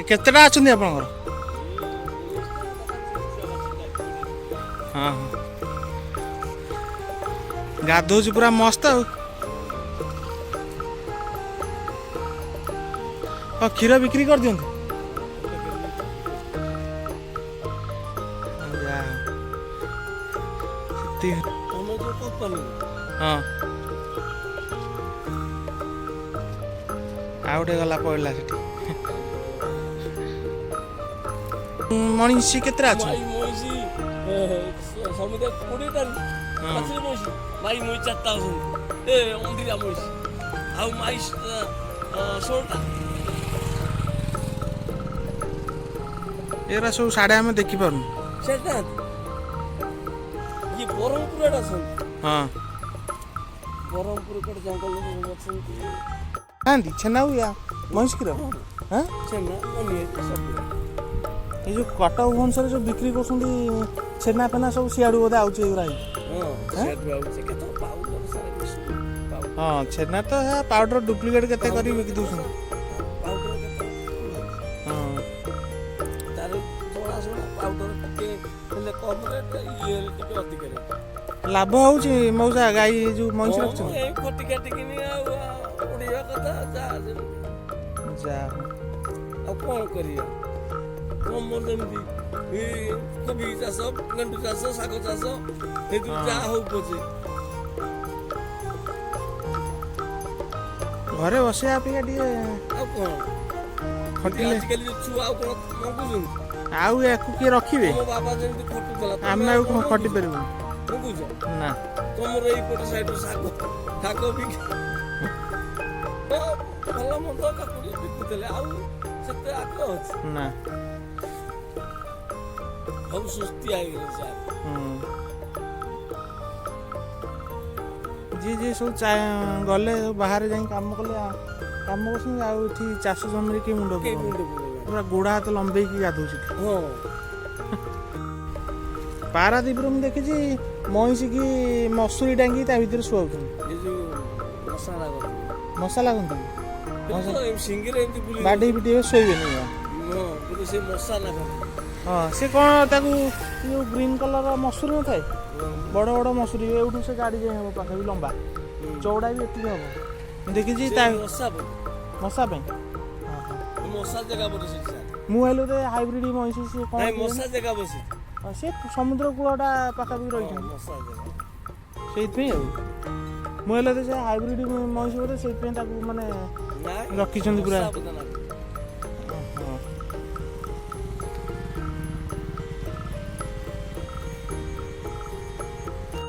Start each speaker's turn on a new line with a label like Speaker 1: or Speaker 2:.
Speaker 1: କେତେଟା ଅଛନ୍ତି ଆପଣଙ୍କର? ହଁ ହଁ, ଗାଧଉଛି ପୁରା ମସ୍ତ। ଆଉ ହଁ, କ୍ଷୀର ବିକ୍ରି କରିଦିଅନ୍ତୁ। ଯାହା ହଉ। ସେତିକି।
Speaker 2: ତମେ ଯୋଉ କମ୍ପାନୀ।
Speaker 1: ହଁ, ଆଉ ଗୋଟେ ଗଲା, ପଡ଼ିଲା ସେଠି। ମଇଁଷି କେତେଟା
Speaker 2: ମାଇ
Speaker 1: ଅଛନ୍ତି?
Speaker 2: ମଇଁଷି ସମୁଦାୟ 20ଟା। ବାଛୁରୀ ମଇଁଷି, ମାଇ ମଇଁଷି ଚାରିଟା ଅଛନ୍ତି, ଏ ଅଣ୍ଡିରା ମଇଁଷି, ଆଉ ମାଇ 16ଟା।
Speaker 1: ଏଗୁରା ସବୁ ସାଢ଼େ ଆମେ ଦେଖିପାରୁନୁ।
Speaker 2: ସେଟା ଇଏ ବ୍ରହ୍ମପୁର ଆଡ଼େ ଅଛନ୍ତି। ବ୍ରହ୍ମପୁର କୁଆଡ଼େ ଜଙ୍ଗଲରେ ଅଛନ୍ତି।
Speaker 1: ଖାଆନ୍ତି ଛେନା ଆଉ ମଇଁଷି କ୍ଷୀର? ହଁ।
Speaker 2: ଛେନା, ପନିର ସବୁ।
Speaker 1: ଏଇ ଯୋଉ କଟକ ଭୁବନେଶ୍ୱରରେ ଯୋଉ ବିକ୍ରି କରୁଛନ୍ତି ଛେନା ଫେନା ସବୁ, ସିଆଡ଼ୁ ବୋଧେ ଆଉଛି ଏଗୁରା ହେଇକି।
Speaker 2: ହଁ, ସେଠୁ ଆଉଛି। କେତେ ପାଉଡର ସାରା ମିଶୁନି ପାଉଡର।
Speaker 1: ହଁ, ଛେନା ତ ପାଉଡର ଡୁପ୍ଲିକେଟ୍ କେତେ କରି ବିକି ଦଉଛନ୍ତି।
Speaker 2: ପାଉଡର କେତେ। ତାର ଜଣାଶୁଣା ପାଉଡର ଟିକେ ହେଲେ କମ ରେଟ୍, ଇଏ ହେଲେ ଟିକେ ଅଧିକ ରେଟ୍।
Speaker 1: ଲାଭ ହଉଛି ମଉସା, ଗାଈ ଯୋଉ ମଇଁଷି
Speaker 2: ହଁ,
Speaker 1: ରଖୁଛନ୍ତି?
Speaker 2: ଏଇ ଖଟି କାଟିକିନି ଆଉ ଉଡ଼ିବା କଥା ଯାହା ଯେମିତି।
Speaker 1: ଯା ହଉ।
Speaker 2: ଆଉ କ'ଣ କରିବା? ତମର ଯେମିତି ଏଇ କୋବି ଚାଷ, ଗେଣ୍ଡୁ ଚାଷ, ଶାଗ ଚାଷ, ସେଇଥିରୁ ଯାହା ହଉ ପଛେ।
Speaker 1: ଘରେ ବସିବା ଅପେକ୍ଷା ଟିକେ
Speaker 2: ଆଉ କ'ଣ
Speaker 1: ଖଟିଲେ।
Speaker 2: ଆଜିକାଲି ଯୋଉ ଛୁଆ ଆଉ କ'ଣ ମଙ୍ଗୁଛନ୍ତି?
Speaker 1: ଆଉ ୟାକୁ କିଏ ରଖିବେ?
Speaker 2: ତମ ବାବା ଯେମିତି ଖଟୁଥିଲା, ତମେ
Speaker 1: ଆମେ ଆଉ
Speaker 2: କ'ଣ
Speaker 1: ଖଟି
Speaker 2: ମଙ୍ଗୁଛ?
Speaker 1: ପାରିବୁନି।
Speaker 2: ମଙ୍ଗୁଛ?
Speaker 1: ନା।
Speaker 2: ତମର ଏଇପଟ ସାଇଡ୍ ଶାଗ ଶାଗ ବିକି ଭଲ ମନ୍ଦ କାକୁଡ଼ି ବିକୁଥିଲେ, ଆଉ ସେତେ ଆଗ୍ରହ ଅଛି?
Speaker 1: ନା।
Speaker 2: ସବୁ ସୁସ୍ଥିଆ ହେଇଗଲେ ସାର୍।
Speaker 1: ଯିଏ ଯିଏ ସବୁ ଗଲେ ସବୁ ବାହାରେ ଯାଇ କାମ କଲେ, କାମ କରୁଛନ୍ତି। ଆଉ ଏଠି ଚାଷ ଜମିରେ କିଏ ମୁଣ୍ଡ
Speaker 2: କେହି
Speaker 1: ପକଉନି।
Speaker 2: ମୁଣ୍ଡ ପୁରେଇବେନି।
Speaker 1: ପୁରା ଗୋଡ଼ ହାତ ଲମ୍ବେଇକି ଗାଧଉଛି। ପାରାଦ୍ୱୀପରେ ମୁଁ ଦେଖିଛି ମଇଁଷି କି ମସୁରୀ ଟାଙ୍ଗି ତା ଭିତରେ ଶୁଆଉଛନ୍ତି।
Speaker 2: ଏ ଯୋଉ ମଶା ଲାଗନ୍ତି।
Speaker 1: ମଶା ଲାଗନ୍ତି।
Speaker 2: ସିଙ୍ଗିରେ ଏମିତି ବୁଲି
Speaker 1: ବାଡେଇ ପିଟି ହେବେ, ଶୋଇବେନି ଜମା।
Speaker 2: ହଁ, କିନ୍ତୁ ସେ ମଶା ଲାଗନ୍ତି।
Speaker 1: ହଁ, ସେ କ'ଣ ତାକୁ ଯୋଉ ଗ୍ରୀନ୍ କଲର୍ ମସୁରୀ ନଥାଏ, ବଡ଼ ବଡ଼ ମସୁରୀ, ଏଇଠୁ ସେ ଗାଡ଼ି ଯାଇ ହବ ପାଖାପାଖି ଲମ୍ବା ଚଉଡ଼ା ବି ଏତିକି ହବ, ମୁଁ ଦେଖିଛି।
Speaker 2: ସେ
Speaker 1: ତା
Speaker 2: ମଶା ପାଇଁ।
Speaker 1: ମଶା ପାଇଁ, ହଁ।
Speaker 2: ମଶା ଜାଗା ବସେ ସାର୍।
Speaker 1: ମୁଁ ଭାବିଲି ବୋଧେ ହାଇବ୍ରିଡ୍ ମଇଁଷି ସିଏ କ'ଣ।
Speaker 2: ନାଇଁ, ମଶା ଜାଗା ବସେ।
Speaker 1: ହଁ, ସେ ସମୁଦ୍ର କୂଳଟା ପାଖାପାଖି ରହିଛନ୍ତି।
Speaker 2: ମଶା ଜାଗା।
Speaker 1: ସେଇଥିପାଇଁ। ଆଉ ମୁଁ ହେଲେ ସେ ହାଇବ୍ରିଡ୍ ମଇଁଷି ବୋଧେ, ସେଇଥିପାଇଁ ତାକୁ ମାନେ
Speaker 2: ନାଇଁ।
Speaker 1: ରଖିଛନ୍ତି ପୁରା।
Speaker 2: ମଶା ବୋଧେ ନାହିଁ।